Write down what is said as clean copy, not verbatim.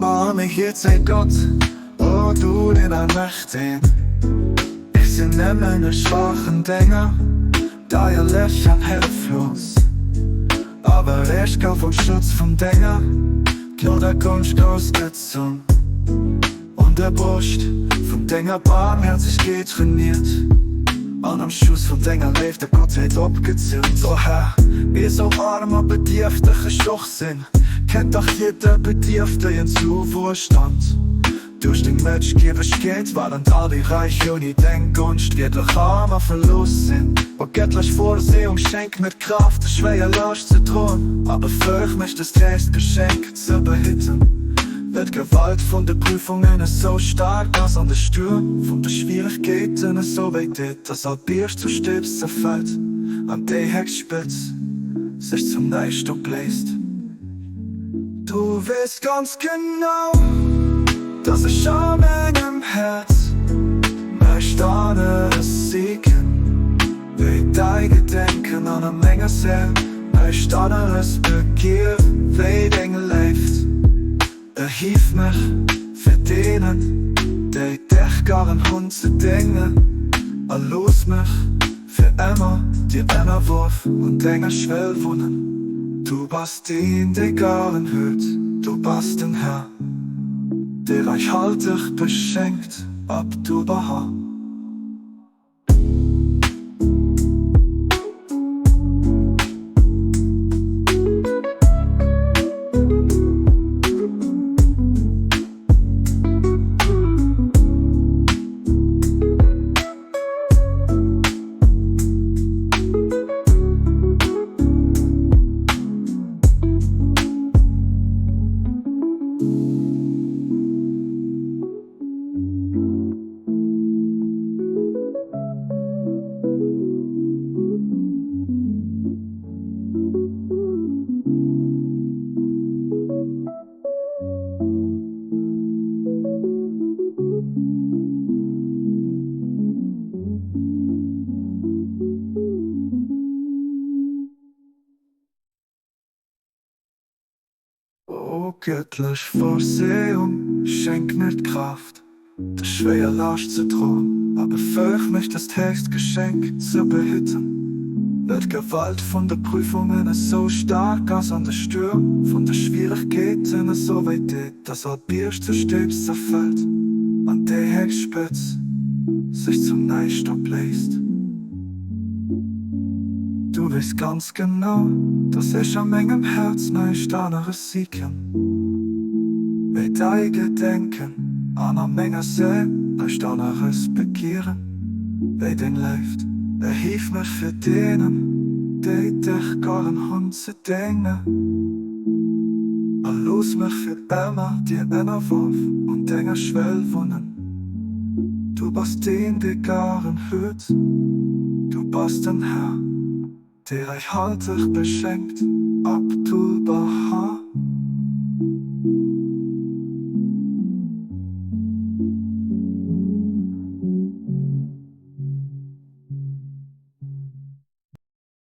Aber an mir seet Gott, O du, den Allmächtigen, ech sinn nëmmen e schwaachen Dénger, deierlech an hëlleflos. Aber ech gouf am Schutz vun denger Gnod a Gonscht groussgezunn, un der Broscht vun denger Baarmhäerzegkeet trainiert an am Schouss vun denger Léift a Guttheet opgezunn. O Här, esou aarm a bedierfteg ech och sinn, kennt dach jidder Bedierftegen zu Wuelstand. Duerch deng Mëtschgiewegkeet waren all déi Räich ouni deng Gonscht wierklech arm a verlooss sinn. O gëttlech Vorsehung, schenk mir d'Kraaft, des schwéier Laascht ze droen, a befëeg mech, dëst héchst Geschenk ze behüten. Well d'Gewalt vun de Prüfungen esou staark ass an de Stuerm vun de Schwieregkeeten esou wéi deet, dass all Bierg zu Stëbs zerfält an déi héchst Spëtz sech zum Näischt opléist. Du weess ganz genau, dass ech a mengem Häerz näischt aneres sichen wéi däi Gedenken an a menger Séil näischt aneres begier wéi deng Léift. Erhief mech fir deenen, déi dech garen hunn, ze déngen a looss mech Fir emmer dir ennerworf un denger Schwell wunnen. Du bass deen, dee garen huet, du bass den Här, dee reichhalteg beschenkt, Abdu'l-Bahá. O gëttlech Vorsehung, schenk mir d'Kraaft, dës schwéier Laascht ze droen, a befëeg mech, dëst héchst Geschenk ze behütten. Well d'Gewalt vun de Prüfungen esou staark ass an de Stuerm vun de Schwieregkeeten esou wéi deet, dass all Bierg zu Stëbs zerfält an déi héchst Spëtz sech zum Näischt opléist. Du weess ganz genau, dass ech a mengem Häerz näischt aneres si kann wéi däi Gedenken an a menger Séil näischt aneres begieren wéi deng Léift. Erhief mech fir deenen, déi dech garen hunn, ze déngen a looss mech fir ëmmer dir ënnerworf un denger Schwell wunnen. Du bass deen, dee garen huet, du bass den Här, dee räichhalteg beschenkt. Abdu'l-Bahá.